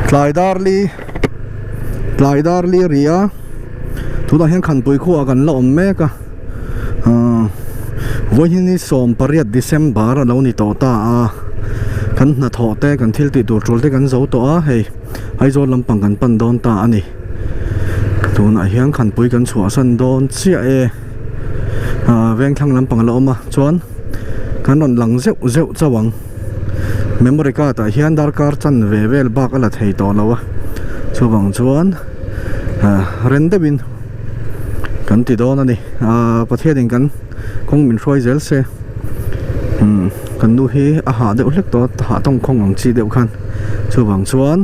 Tlai dar li tlai dar li a ri a tunah hian khanpui khuaah kan la awm mek a ahh vawiin hi 18 December a lo ni tawh ta a kan hnathawh te kan thil tih tur tul te kan zo tawh a hei Aizawl lampang kan pan dawn ta a ni tunah hian khanpui kan chhuahsan dawn chiah e ahh vengthlang lampang a la awm a chuan kan rawn lang zeuh zeuh chauh ang. Memory card ah hian darkar chanve vel bak a la thei tawh lo a chuvang chuan ah ren deuhin kan ti dawn a ni ah Pathianin kan kawng min hruai zel se umm kan nu hi a hah deuh hlek tawh a hah tawngkhawng ang chi deuh khan chuvang chuan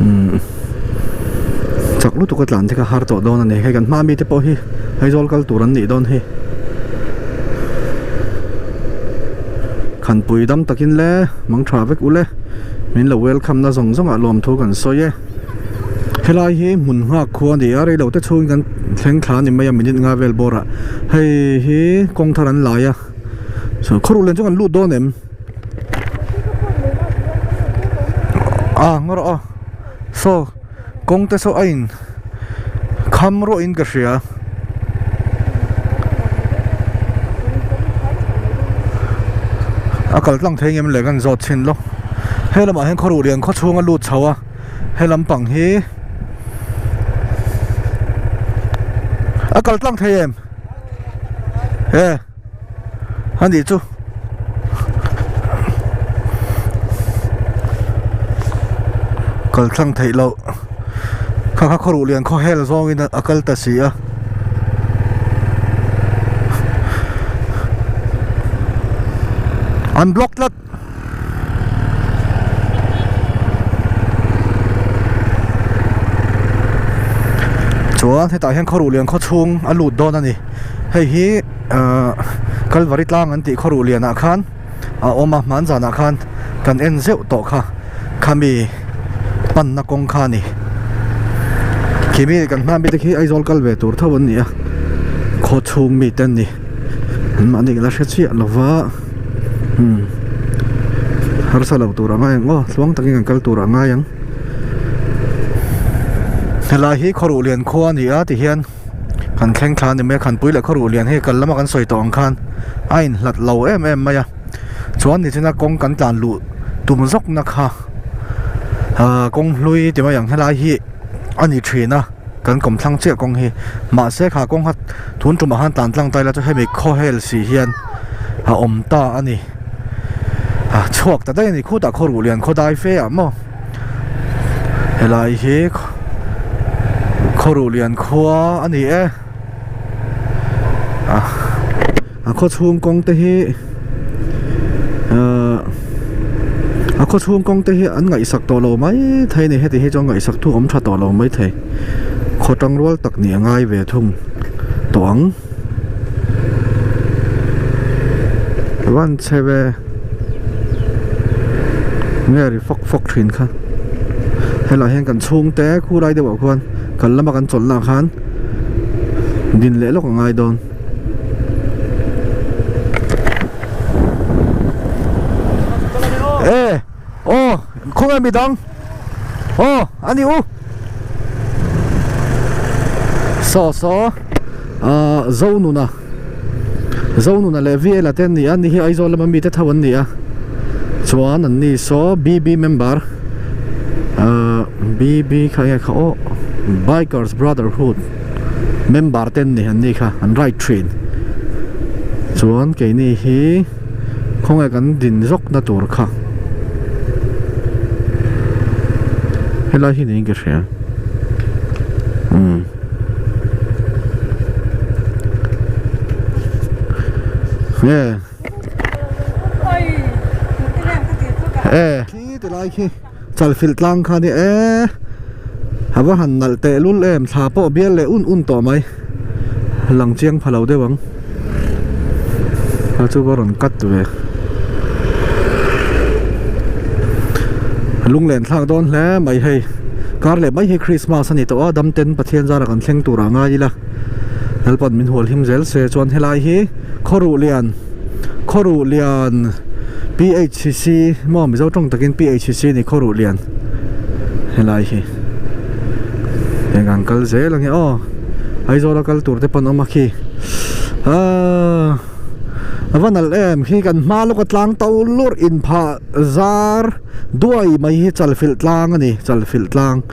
umm chak lutuk a tlan te kha har tawh dawn a ni hei kan hma mite pawh hi Aizawl kal tur an nih dawn hi. Khanpui dam takin le mang tha vek ule min lo welcome na zawng zawng ah lawmthu kan sawi e helai hi hmun nghak khua a ni a reilo te chhungin kan thleng thla a ni mai a minute nga vel bawr ah hei hi kawng thar an lai a so khawruh len chu kan lut dawn em ah ngaw rawh aw saw kawng te saw a in kham rawh in ka hria. A kal tlang thei ngem le kan zawt chhin lawk he lamah hian khawruh lian khaw chhung a lut chho a he lampang hi a kal tlang thei em e a nih chu kal tlang theih loh kha kha khawruh lian khaw hel zawngin a kal ta si a an block tlat. Chuan hetah hian khawruh lian khaw chhung a lut dawn a ni hei hi ahh Kalvari tlang an tih khawruh lianah khan a awm a hman zanah khan kan en zeuh tawh kha khami panna kawng kha a ni khi mi kan hma mi te khi Aizawl kal ve tur tho an ni a khaw chhung mite an ni an mahni ka la hre chiah lova. umm harsa lo tur a ngai ang aw tluang takin kan kal tur a ngai ang helai hi khawruh lian khua a ni a tihian kan thleng thla a ni mai a khanpui leh khawruh lian hi kal lama kan sawi tawh ang khan a inhlat lo em em mai a chuan nichina kawng kan tlan luh tum zawk na kha ahh kawng hlui ti mai ang helai hi a ni thin a. Kan kawm thlang chiah kawng hi mahse kha kawng kha tun tumah khan tlan tlang ta ila chu hemi khawhel si hian a awm ta a ni a chhuak ta daih a ni khutah khaw ruh lian khaw dai fe ah maw helai hi khaw ruh lian khua a ni e a a khaw chhung kawng te hi ahh a khaw chhung kawng te hi an ngaihsak tawh lo mai thei a ni heti hi chuan ngaihsak thu awm tha tawh lo mai thei khaw tang rual tak nih a ngai ve thung tawh ang van chhe ve nge ri fawk fawk thin kha helaiah hian kan chhungte khulai deuhah khuan kal lama kan chawlhna ah khan din leh lawk a ngai dawn. E aw khawnge midang aw a ni u saw saw ah Zonuna Zonuna leh V L a te an ni a ni hi Aizawl lama mite tho an ni a chuan an ni saw B B member ah B B kha nge kha aw Bikers Brotherhood. Member te an ni an ni kha an ride thin chuan keini hi khawnge kan din zawk na tur kha helai hi niin ka hria umm nge e khi ti lai khi. Chalfilh tlang kha ni e a va han nalh teh lul em thla pawh bial leh un un tawh mai lang chiang pha lo deuh ang a chu va rawn cut ve lunglen thlak dawn hle mai hei kar leh mai hi Christmas a ni tawh a dam ten Pathian zara kan thleng tur ah ngai ila Lalpan min hual him zel se chuan helai hi khawruh lian. Khawruh lian PHCC maw Mizo tawng takin PHCC ni khawruh lian. Helai hi eng ang kal zel ange aw Aizawl a kal tur te pawn awm a khi aaa a va nalh em khi kan hma lawk a tlang to lurh inphah zar duai mai hi chalfilh tlang a ni chalfilh tlang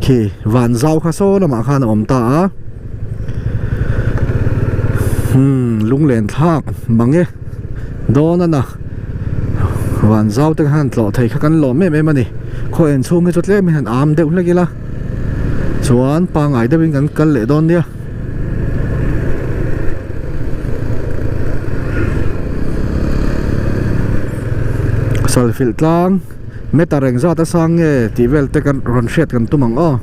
khi van zau kha saw lamah khan a awm ta a umm lunglen thlak mang e dawn a na. Van zau te khan tlawh thei kha kan lawm em em a ni. Khaw en chhung hi chu tlem in han am deuh hlek ila chuan pangngai deuh in kan kal leh dawn nia. Salfilh tlang meter eng zat a sang nge tih vel te kan rawn hriat kan tum ang aw.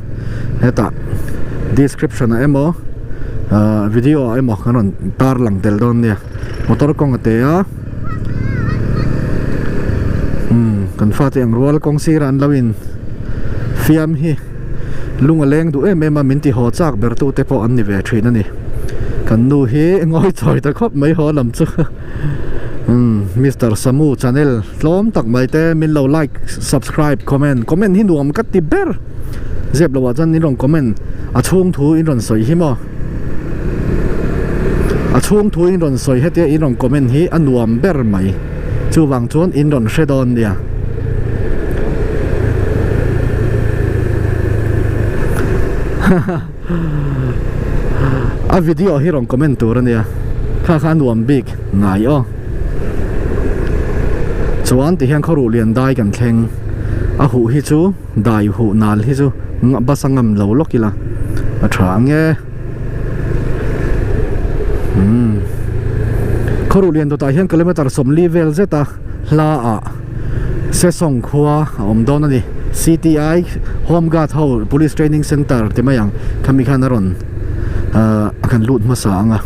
Hetah description ah emaw ah video ah emaw kan rawn tar lang tel dawn nia. Motor kawng a te a umm kan fate ang rual kawng sirah an lo in fiam hi lung a leng duh em em a min ti haw chak ber tu te pawh an ni ve thin a ni kan nu hi ngawi chawi ta khawp mai haw lam chu umm Mister Samu channel tlawm tak mai te min lo like subscribe comment comment hi nuam ka ti ber zep loh ah chuan in rawn comment a chhung thu in rawn sawi hi maw. A chhung thu in rawn sawi hetia in rawn comment hi a nuam ber mai. Chuvang chuan in rawn hre dawn nia. A video hi rawn comment tur a nia. Kha kha a nuam bik ngai aw. Chuan tihian khawruh lian dai kan thleng. A huh hi chu. Dai huh nal hi chu bus a ngam lo lawk ila a tha ang e. Umm Khawruh lian dawtah hian kilometer 40 vel zet a hla ah Sesawng khua a awm dawn a ni. CTI Home Guard ho Police Training Centre ti mai ang khami khan a rawn ahh a kan lut hmasa ang a.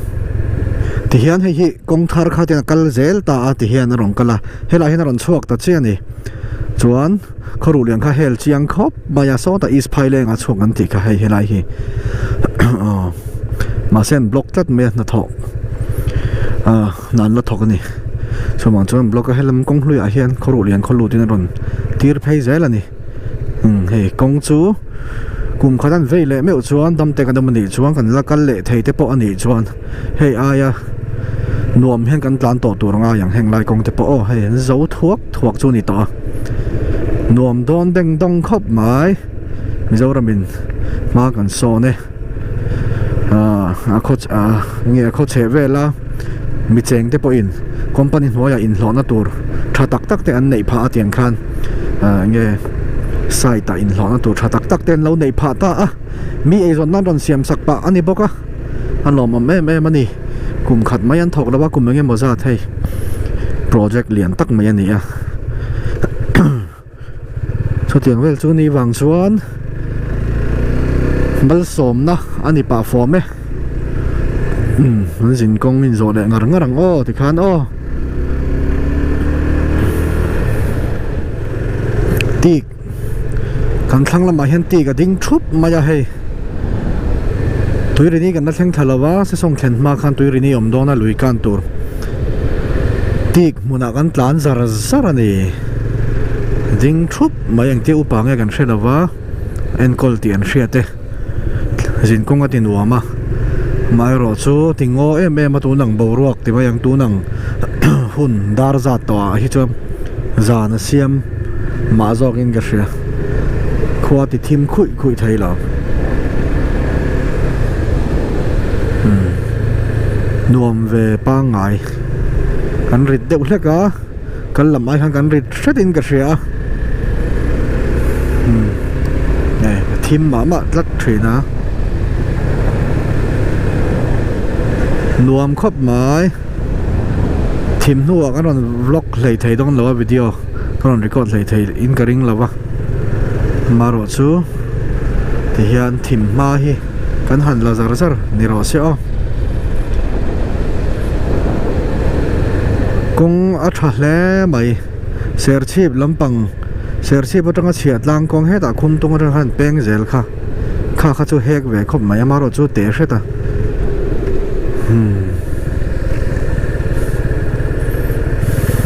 Tihian hei hi kawng thar kha ten a kal zel ta a tihian a rawn kal a helaiah hian a rawn chhuak ta chiah a ni. Chuan. Khawruh lian kha hel chiang khawp mai a sawtah East Phaileng a chhuak an tih kha hei helai hi aw mahse an block tlat mai a hnathawh ah hna an la thawk a ni chuvang chuan block a helam kawng hluiah hian khawruh lian khaw lutin a rawn tir phei zel a ni umm hei kawng chu kum khat an vei leh meuh chuan dam te kan awm a nih chuan kan la kal leh thei te pawh a nih chuan hei aia nuam hian kan tlan tawh tur angai ang heng lai kawng te pawh aw hei an zo thuak thuak chu a ni tawh a nuam dawn deng dawng khawp mai Mizoram in hma kan sawn e ah a khaw ah nge a khaw chheh vel a mi cheng te pawhin company hnuaiah inhlawhna tur tha tak tak te an neih phah a tiang khan ah nge site ah inhlawhna tur tha tak tak te an lo neih phah ta a mi eizawn nan rawn siam sak pah a ni bawk a. A lawmawm em em a ni. Kum khat mai an thawk lo a, kum eng emaw zat hei project lian tak mai a ni a. Chutiang vel chu ni vang chuan malsawmna a ni pah fawm e. Umm an zin kawng in zawh leh ngar ngar ang aw tikhan aw. Tik. Kan thlang lamah hian tik a ding thup mai a hei tuirini kan la thleng thla lo va sesawng thlen hma khan tuirini awm dawn a lui kan tur tik hmunah kan tlan zar zar a ni ding thup mai engtia upa nge kan hre lo va enkawl tih an hriat e zin kawng a ti nuam a amaherawh chu ti ngaw em em a tun ang boruak ti mai ang tun ang hun dar zat tawh ah hi chuan zan a siam mah zawk in ka hria khua ti thim khuih khuih thei lo umm nuam ve pangngai kan rit deuh hlek a kal lam ai khan kan rit hret in ka hria a umm eh a thim mah mah tlat thin a nuam khawp mai thim hnuah kan rawn vlog hlei thei dawn lo a video ka rawn record hlei thei in ka ring lo va marawh chu tihian thim hma hi kan han la zar zar ni rawh se aw kawng a tha hle mai serchhip lampang serchhip atanga chhiah tlang kawng hetah khum tung atang khan peng zel kha kha kha chu hek ve khawp mai amaherawh chu teh hret a umm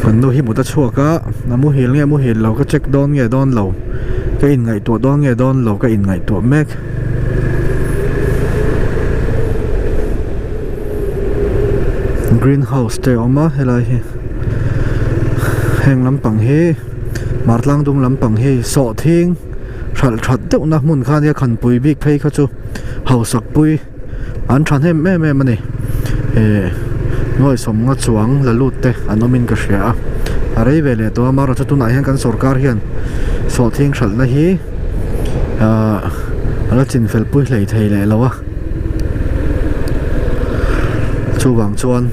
kan nu hi mut a chhuak a a muhil nge muhil lo ka check dawn nge dawn lo. Ka inngaihtuah dawn nge dawn lo ka inngaihtuah mek. Green house te a awm a helai hi heng lampang hi Martlang dung lampang hi sawhthing hralh that deuhna hmun kha ania khanpui bik phei kha chu hausak pui an thahnem em em a ni eh nuai sawmnga chuang la lut te an awmin ka hria a a rei ve leh tawh a amaherawhchu tunah hian kan sorkar hian sawhthing hralhna hi ahh a la chinfel pui hlei thei leh lo a chuvang chuan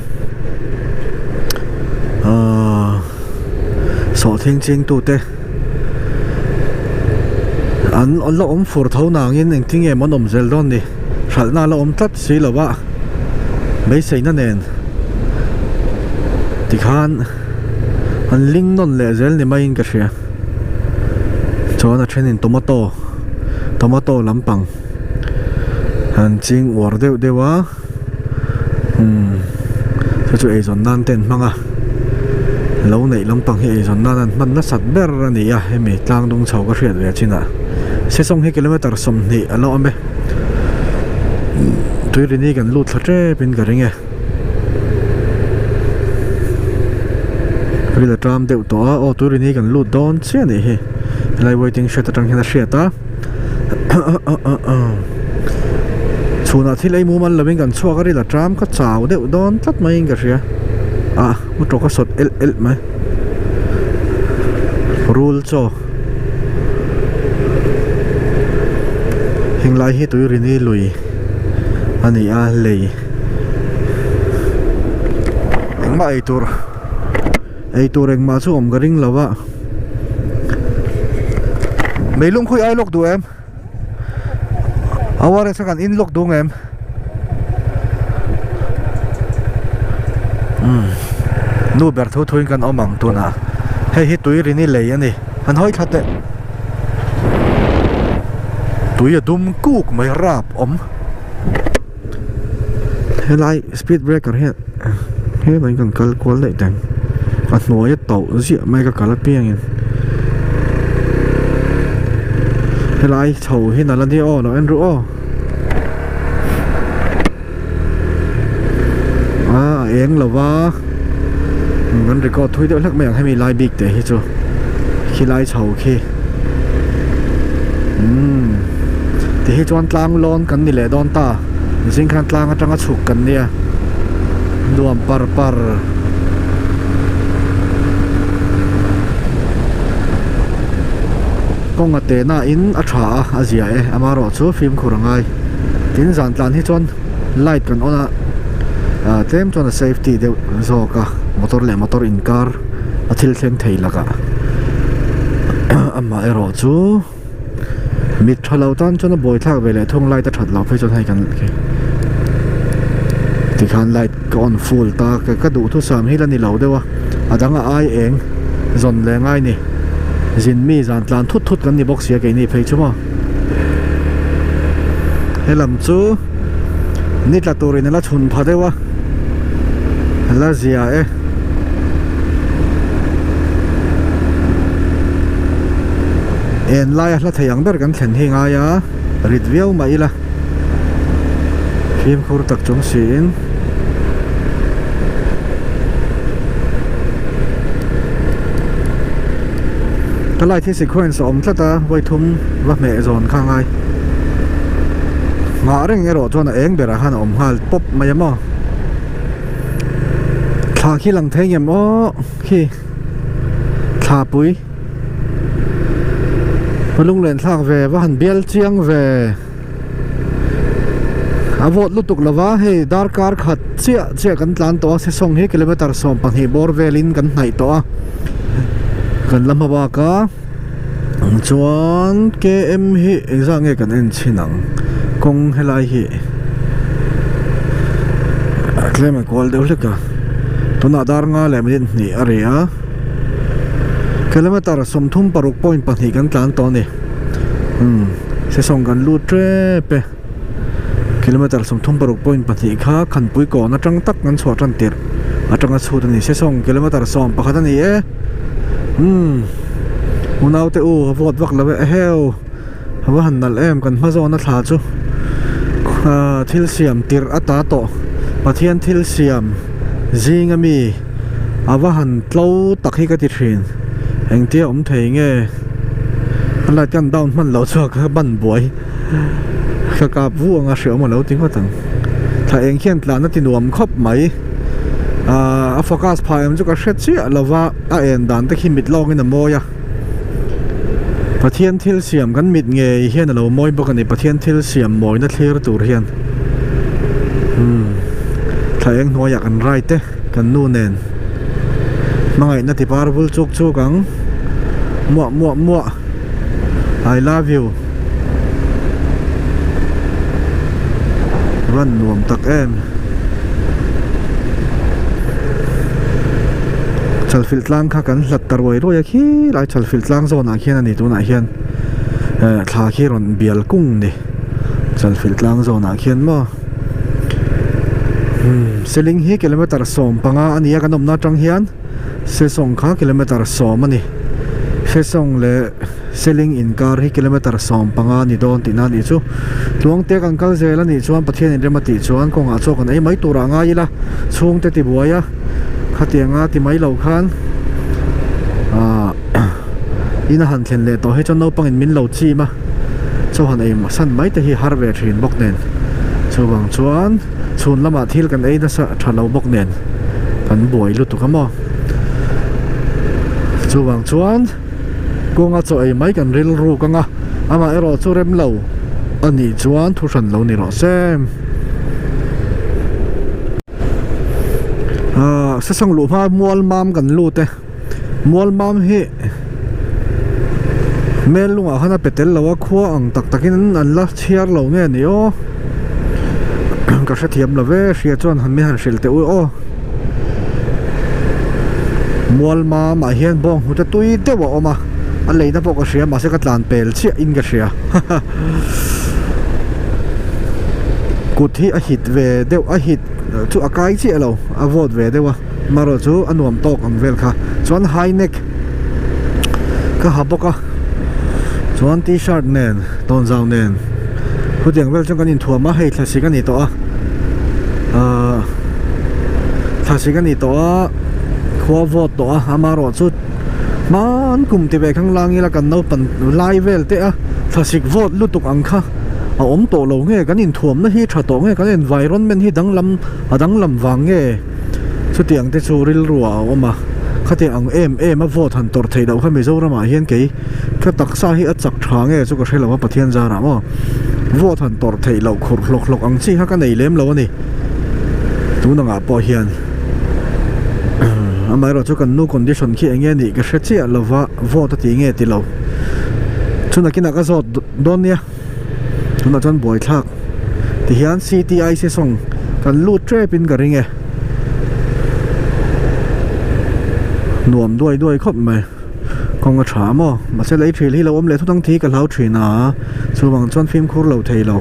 ahh sawhthing chingtute an la awm fur tho nangin engtin nge maw an awm zel dawn ni hralhna a la awm tlat si lo a beiseina nen tikhan an ling nawn leh zel ni maiin ka hria chuan a thenin tomato tomato lampang an ching uar deuh deuh a. Umm chu chu eizawn nan te an hmang a lo neih lampang hi eizawn nan an hman nasat ber a ni a hemi tlang dung chho ka hriat ve chinah sesawng hi kilometer 20 a la awm e tuirini kan lut thla tep in ka ring e ril a ṭam deuh tawh a aw tuirini kan lut dawn chiah a nih hi helai waiting shed atang hian a hriat a. Chhunah thil ei mumal lovin kan chhuak a ril a ṭam ka chau deuh dawn tlat maiin ka hria ah u tawk a sawt elh elh mai rul chaw henglai hi tuirini lui a ni a lei engmah ei tur. Eitur engmah chu awm ka ring lo a. Meilung khawi ai lawk duh em? ORS a kan in lawk duh ngem? Umm nu ber thu thuin kan awm ang tunah. Hei hi tui rini lei a ni. Han hawi thla teh. Tui a dum kuk mai rap awm. Helai speed breaker hian helai kan kal kual daih teng a hnuai a tauh ziah mai ka kal apiangin helai chho hi nalh ania aw lo en ru aw a a eng lo va kan record thui deuh hlek mai ang hemi lai bik te hi chu khilai chho khi umm ti hi chuan tlang lawn kan ni leh dawn ta zing khan tlang atanga chhuk kan nia nuam par par kawng a tehna in a tha a a zia e amaherawh chu fimkhur a ngai tin zan tlan hi chuan light kan on a ah tlem chuan a safety deuh zawk a motor leh motor inkar a thil thleng thei lakah amaherawh chu mit tha lo tan chuan a buai thlak ve leh thung light a that loh phei chuan hei kan tikhan light ka on full ta ka duhthusam hi la ni lo deuh a a dang a ai eng zawn leh ngai ni zin mi zan tlan thut thut kan ni bawk sia keini phei chu maw helam chu ni tla turin a la chhun pha deuh a a la zia e. En laia hla thei ang ber kan thlen hi ngai a rit viau mah ila fimkhur tak chung siin ka light hi sequence a awm tlat a vawi thum va hmeh zawn kha ngai nghah reng erawh chuan a eng berah khan a awm nghal pawp mai a maw. Thla khi lang thei ngem aw khi thla pui va lunglen thlak ve va han bial chiang ve a vawt lutuk lova hei darkar khat chiah chiah kan tlan tawh a sesawng hi kilometer 12 bawr velin kan hnaih tawh a kan la hma bak a chuan km hi engzah nge kan en chhin ang kawng helai hi tlem a kual deuh hlek a tunah dar nga leh minute hnih a ri a kilometer 36.2 kan tlan tawh a ni umm sesawng kan lut tep e kilometer 36.2 kha khanpui kawn atang tak kan chhuah tan tirh atanga chhut a ni sesawng kilometer 11 a ni e umm. Unaute u a vawt vak lo e eheu a va han nalh em kan hma zawna thla chu thil siam tirh a ta tawh Pathian thil siam zing ami a va han tlo tak hi ka ti thin engtia awm thei nge a light kan down hman loh chuan ka ban buai ka kap vu anga hreawm a lo ti ngawt ang thla eng hian tlan a ti nuam khawp mai ahh a focus phah em chu ka hre chiah lo va a en dan te khi mit lawngin a mawi a Pathian thil siam kan mit ngei hian a lo mawi bawk a ni Pathian thil siam mawina thlir tur hian umm thla eng hnuaiah kan rai te kan nu nen hmangaihna ti par vul chuk chuk ang muah muah muah I love you van nuam tak em Chalfilh tlang kha kan hlat ta ruai ruai a khi lai Chalfilh tlang zawnah khian a ni tunah hian eh thla khi rawn bial kung ni Chalfilh tlang zawnah khian maw umm seling hi kilometer 15 a ni a kan awmna atang hian Sesawng kha kilometer 10 a ni Sesawng leh Seling inkar hi kilometer 15 a ni dawn tihna a nih chu. Tluangte kan kal zel a nih chuan Pathian inrem a tih chuan kawngah chaw kan ei mai turah ngai ila chhungte ti buai a khatianga ti mai lo khan aah in a han thlen leh tawh hi chuan naupangin min lo chim a chaw han ei san mai te hi har ve thin bawk nen chuvang chuan chhun lamah thil kan ei nasa tha lo bawk nen kan buai lutuk a maw chuvang chuan. Kawnga chaw ei mai kan rilruk ang a, amah erawh chu rem lo a nih chuan thu hran lo ni rawh se. Aaa Sasang luh hma mual mam kan lut e, mual mam hi mel lungah khan a pe tel lo a, khua ang tak takin an la chhiar lo nge ni aw, ka hrethiam lo ve, hria chuan han min han hrilh teh u aw. Mualma mah hian bawng hnute tui deuh a awm a, a leina pawh ka hria mahse ka tlan pel chiah in ka hria kut hi a hit ve deuh a hit chu a kai chiah lo a vawt ve deuh a marawh chu a nuam tawk ang vel kha chuan high neck ka ha bawk a chuan t-shirt nen tawnzau nen khutiang vel chuan kan inthuam a hei thlasik a ni tawh a ahh thlasik a ni tawh a khua vawt tawh a amaherawh chu hman kum ti ve khang lang ila kan naupan lai vel te a thlasik vawt lutuk ang kha a awm tawh lo nge kan inthuamna hi tha tawh nge kan environment hi danglam a danglam vang nge. Chutiang te chu rilru ah a awm a, khatiang ang em em a vote han tawrh theih loh kha Mizoram ah hian kei ka taksa hi a chak tha nge chu ka hre lo a Pathian zarah maw vote han tawrh theih loh khurh hlawk hlawk ang chi kha ka nei lem lo a ni tun angah pawh hian amaherawh chu kan nu condition khi eng nge nih ka hre chiah lo va vote a tih nge ti lo chu nakinah ka zawt dawn nia. Tunah chuan buaithlak tihian CTI session kan lut tep in ka ring e nuam duai duai khawp mai kawng a tha maw mahse lei thil hi lo awm leh thut ang tih hi ka hlau thin a chuvang chuan fimkhur lo thei lo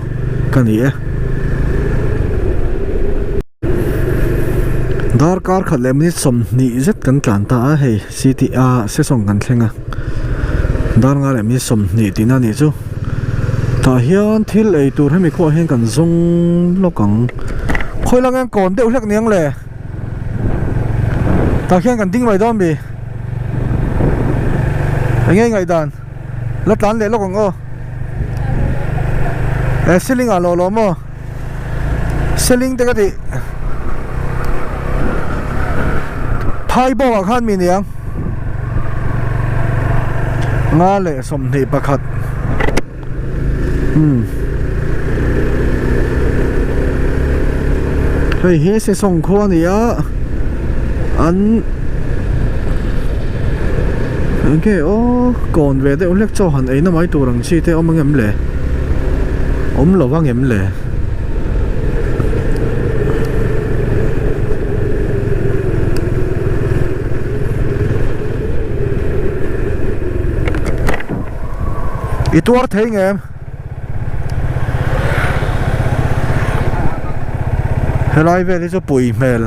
ka ni e. Darkar khat leh minute 20 zet kan tlan ta a hei city a session kan thleng a dar nga leh minute 20 tihna a nih chu tah hian thil ei tur hemi khuaah hian kan zawng lawk ang khawi lang hian kawn deuh hlek niang le tah hian kan ding mai dawn mi eng nge ngaihdan la tlan leh lawk ang aw eh ceiling ah lawh lawm aw. Seling te ka tih phai bawk ah khan mi niang nga leh 21 umm hei hi sesawng khua a ni a an eng nge aw kawn ve deuh hlek chaw han eina mai tur ang chi te awm ang em le. Awm lo vang em le? I tuar thei nge em? Helai vel hi chu pui hmel.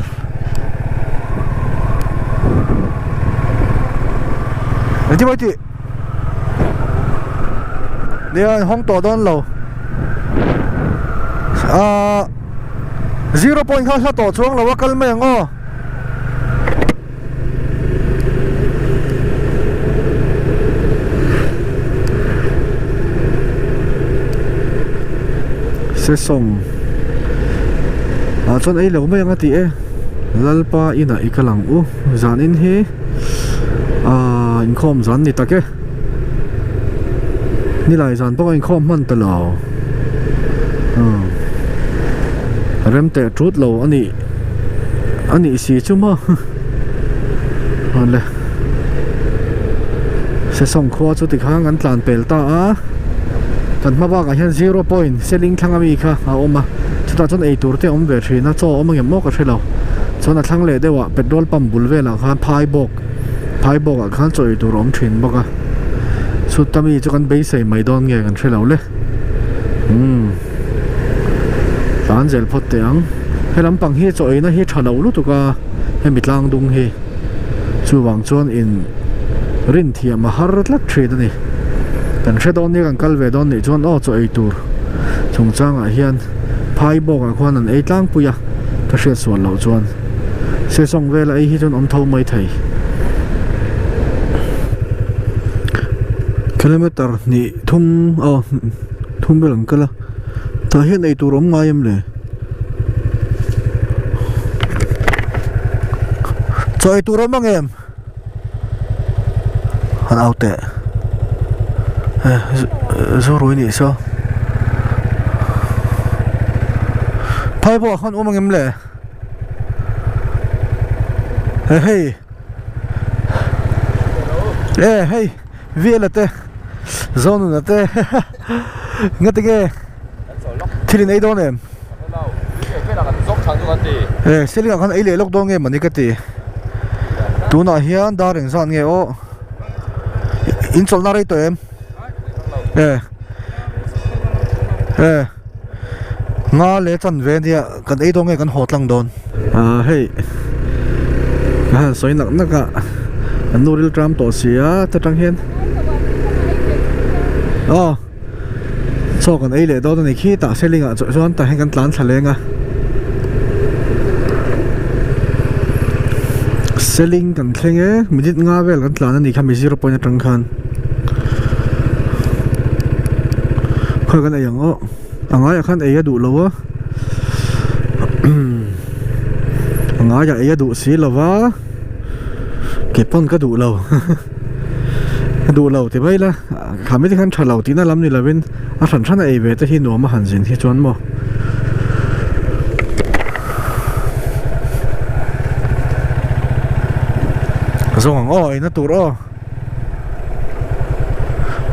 Engtin mai tih? Nia in hawng tawh dawn lo. Ahh zero point kha hla tawh chuang lo a kal mai ang aw. Sesawng ah chuan ei lo mai ang a ti e Lalpa inah i kal ang u zanin hi ah inkhawm zan ni tak e nilai zan pawh a inkhawm hman ta lo umm rem teh tut lo a nih a nih si chu maw awle Sesawng khua chu tikhan kan tlan pel ta a kan hma bakah hian zero point seling thlang ami kha a awm a chutah chuan eitur te a awm ve thin a chaw a awm angem maw ka hre lo chuan a thlang leh deuh ah petrol pump bul velah khan phai bawk phai bawk ah khan chaw eitur a awm thin bawk a chhuta mi chu kan beisei mai dawn nge kan hre lo le umm tlan zel phawt teh ang he lampang hi chaw eina hi tha lo lutuk a hemi tlang dung hi. Chuvang chuan in rin thiam a har tlat thin a ni. Kan hre dawn nia kan kal ve dawn nih chuan aw chaw ei tur chungchangah hian phai bawkah khuan an ei tlangpui a ka hriat sual loh chuan sesawng vela ei hi chuan awm tho mai thei. Kilometer hnih thum aw thum vel an kal a tah hian ei tur awm ngai em le? Chaw ei tur awm ang em? Han au teh zu rui nih saw phai pawh khan awm ang em le he hei e hei Viala te Zonuna te ngati nge Thil in ei dawn em? E Seling ah khan ei leh lawk dawn nge mawni ka ti. Tunah hian dar engzat nge aw? In chawlhna rei tawh em? E E Nga leh chan ve ania kan ei dawn nge kan haw tlang dawn? Ah hei ka han sawi nak nak a an nu rilṭam tawh si a ta tang hian aw. Chaw kan ei leh dawn a ni khi tah seling ah chuan tah hian kan tlan thla leng a seling kan thleng e minute nga vel kan tlan a ni kha mi zero point atang khan khawi kan ei ang aw a ngaiah khan ei a duh lo a a ngaiah ei a duh si lo va ke pawn ka duh lo. Ka duh lo ti mai la, kha mite khan tha lo tihna lam ni lovin a hran hran a ei ve te hi nuam a han zin hi chuan maw. Zawng ang aw eina tur aw.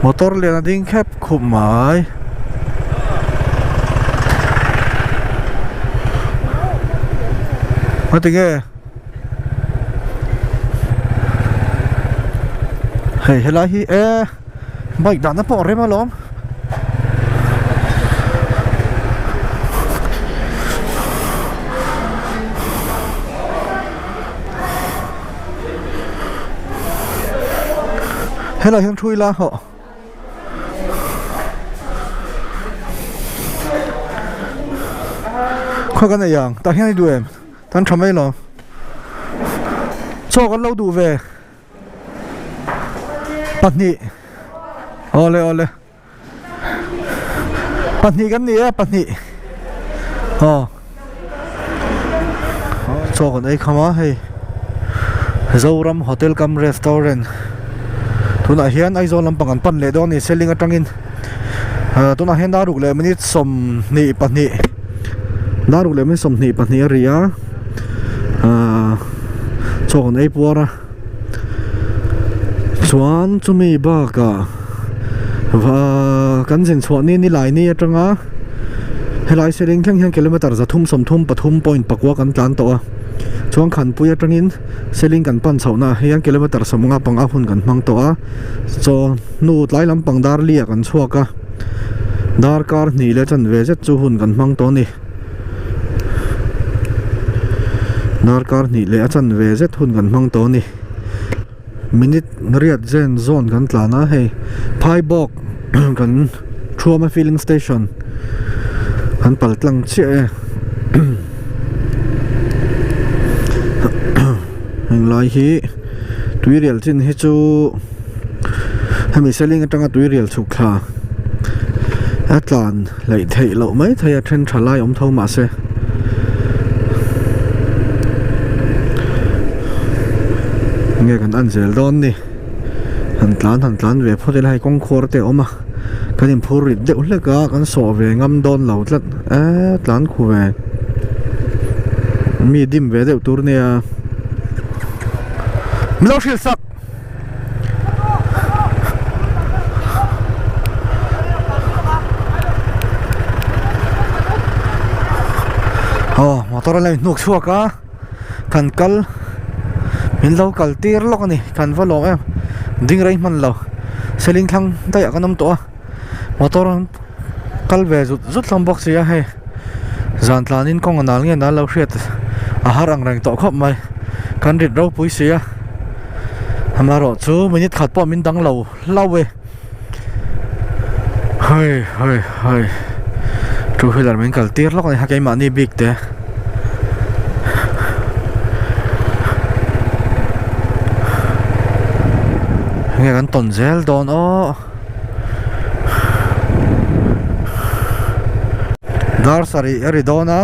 Motor lian a ding khep khup mai. Ngatinge? Hei helai hi e bike dahna pawh a rem alawm. Helai hian thu ila hawh. Khawi kan ei ang tah hian i duh em? Kan tha mai lo. Chaw kan lo duh ve. Pahnih. Awle awle. Pahnih kan ni e pahnih. Aw. Chaw kan ei kham a hei. Zoram Hotel cum Restaurant. Tunah hian Aizawl lampang an pan leh dawn a ni Seling atangin. Tunah hian dar ruk leh minute 22 dar ruk leh minute 22 a ri a ahh chaw kan ei puar a chuan chumi bakah kan zin chhuah ni nilai ni atanga helai seling thleng hian kilometer 333 point pakua kan tlan tawh a chuan khanpui atangin seling kan pan chhohna ah hian kilometer 55 hun kan hmang tawh a. Chaw hnu tlai lampang dar li ah kan chhuak a, darkar hnih leh chanve zet chu hun kan hmang tawh a ni. Darkar hnih leh a chanve zet hun kan hmang tawh a ni. Minute riat zen zawn kan tlan a, hei phai bawk kan. Thuama filling station an pal tlang chiah e henglai hi tuirial chin hi chu hemi seling atanga tuirial chhuk thla a tlan hleih theih loh mai thei a then tha lai awm tho mahse enge kan en zel dawn ni han tlan han tlan ve phawt ila hei kawngkhur te a awm a kan inphur rit deuh hlek a kan sawh ve ngam dawn lo tlat eee tlan khu ve mi dim ve deuh tur nia min lo hrilh sak. Aw motor a la inhnuk chhuak a kan kal min lo kal tir lawk a ni kan va lawm em ding rei hman lo seling thlang daih ah kan awm tawh a motor kal ve zut zut hlawm bawk si a hei zan tlan in kawng a nal nge nal lo hriat a har ang reng tawh khawp mai kan rit ropui si a amaherawh chu minute khat pawh min dang lo hlauh e hei hei hei two wheeler min kal tir lawk a ni kha keimahni bik te. Enge kan tawn zel dawn aw. Dar sarih a ri dawn a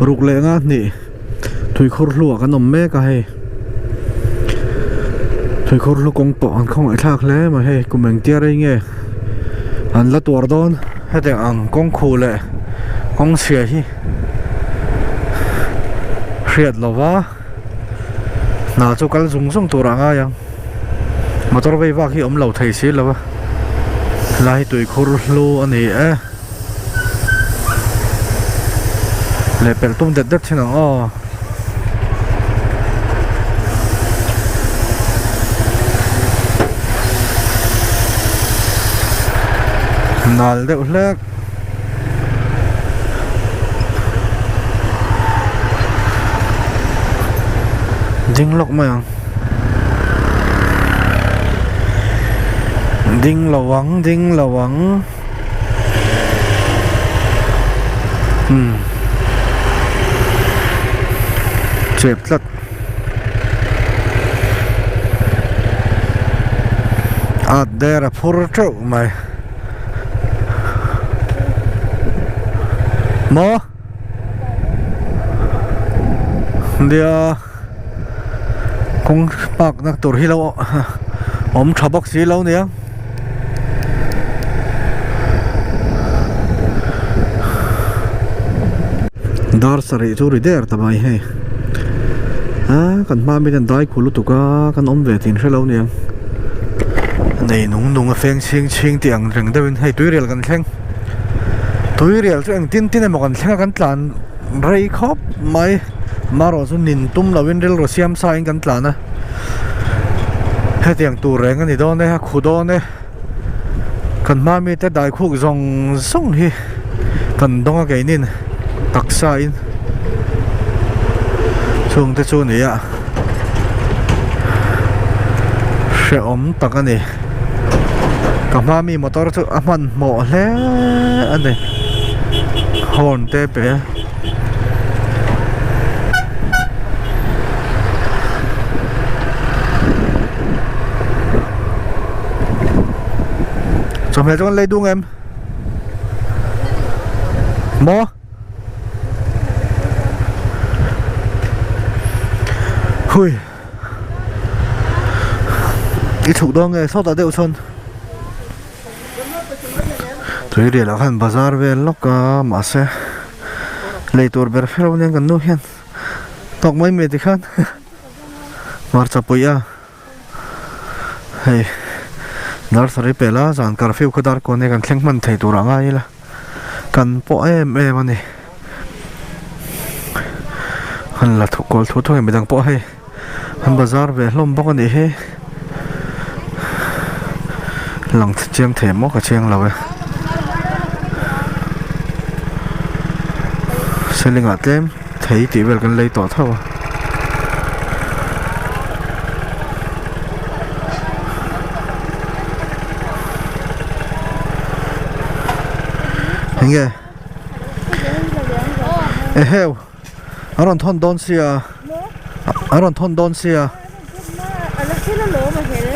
ruk leh nga hnih tuikhur hluah kan awm mek a hei tuikhur hlu kawng pawh an khawngaih thlak hle mai hei kum engtia rei nge an la tuar dawn hetiang ang kawng khuh leh kawng chhia hi hriat lova hna chu kal zung zung tur ah ngai ang motor vei vak hi awm lo thei si lo a helai hi tuikhur hlu a ni e leh pelh tum det det thin ang aw. Nal deuh hlek. Ding lawk mai ang ding lo ang ding lo ang umm chep tlat at der a phur teuh mai. Maw? Nia kawng park na tur hi lo awm tha bawk si lo nia. Dar sarih chu ri der ta mai hei a kan hma mi ten dai khu lutuk a kan awm ve thin hrelo nia. Nei nung nung a feng chhing chhing tih ang reng deuhin hei tuirial kan thleng tuirial chu eng tin tin emaw kan thleng a kan tlan rei khawp mai marawh chu nin tum lovin rilru siam sa in kan tlan a hetiang tur reng a ni dawn e a khu dawn e kan hma mi te dai khuk zawng zawng hi kan dawng a keinin taksa in chung te chu a ni a hrehawm tak a ni ka hma mi motor chu a hmanhmawh hle a ni horn te a pe a. Chawhmeh chu kan lei dung em? Maw? Hui. I chhuk dawn nge sawtah deuh chuan tui rial ah khan bazar vel lawk a mahse lei tur ber hrelo nen kan nu hian tawk mai mai tikhan hmarcha pawih a. Hei nursery pel a zan curfew kha dar kawn hi kan thleng hman thei tur ah ngai ila kan pawh em em a ni han la thuk kawl thu thu hei midang pawh hei an bazar ve hlawm bawk a nih hi lang chiang thei maw ka chiang lo e ceiling ah tlem. Thei tih vel kan lei tawh tho a. Enge? Eheu a rawn thawn dawn sia a rawn thawn dawn sia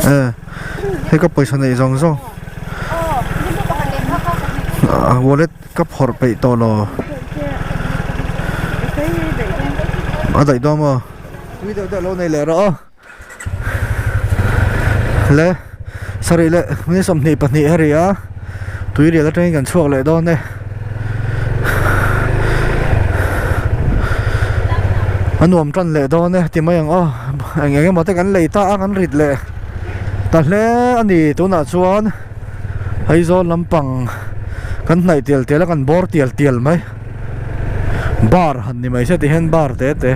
e hei ka pawisa neih zawng zawng wallet ka phawrh peih tawh lo a daih dawn maw tui deuh deuh lo nei leh rawh aw. Le sarih leh ni 22 a ri a tui rial atangin kan chhuak leh dawn e a nuam tan leh dawn e ti mai ang aw eng eng emaw te kan lei ta a kan rit leh ta hle a ni tunah chuan Aizawl lampang kan hnaih tial tial a kan bawr tial tial mai bar han ni mai se ti hian bar te te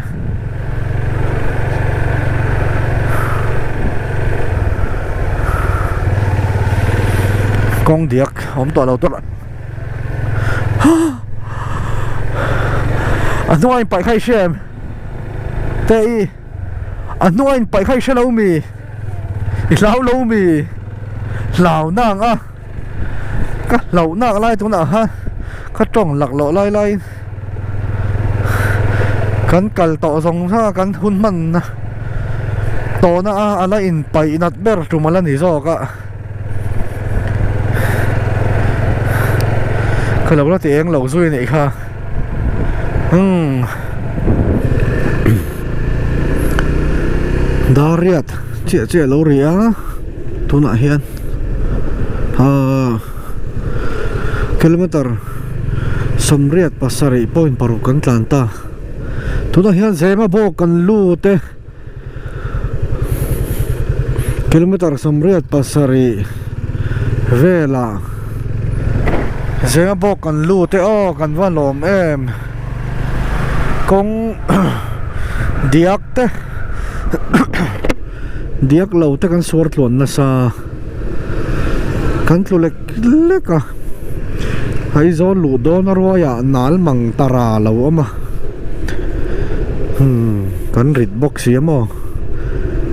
kawng diak awm tawh lo tur a hnungah in paih kha i hria em te i a hnungah in paih kha i hre lo mi i hlau lo mi hlau na ang a. Ka hlauh nak lai tunah khan ka tawng lak loh lai laiin kan kal tawh zawng zawng a kan hun hman tawhna a a la inpaih nat ber tum a la ni zawk a ka lo la ti eng lo zui a nih kha umm dar riat chiah chiah a lo ri a tunah hian. Ahh kilometer 87 point paruk kan tlan ta tunah hian zema bawk kan lut e kilometer 87 velah zema bawk kan lut e aw kan va lawm em kawng diak te. Diak lo te kan suar tluan nasa kan tlu lek lek a Aizawl luh dawn a ruaiah nal mang tara lo awm a hmm kan rit bawk si a maw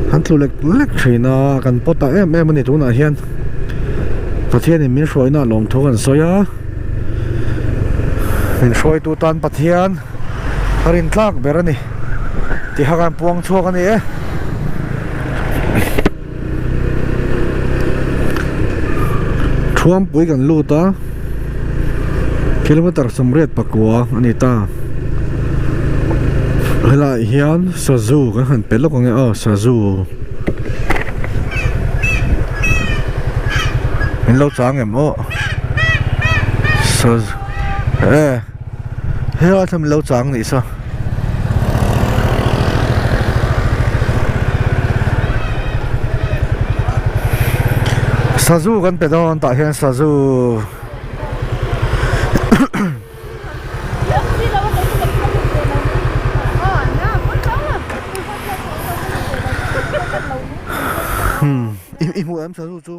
kan tlu lek lek thin a kan pawt ta em em a ni tunah hian Pathianin min hruaina lawmthu kan sawi a min hruaitu tan Pathian. A rin tlak ber a ni tih kha kan puang chhuak a ni e. Thuampui kan lut a kilometer 84 a ni ta helaiah hian sazu kan han pe lawk ang e aw sazu min lo chang em aw sazu e. Helai thlam lo chang nih saw Sazu kan pe dawn tah hian sazu i hmu em sazu chu.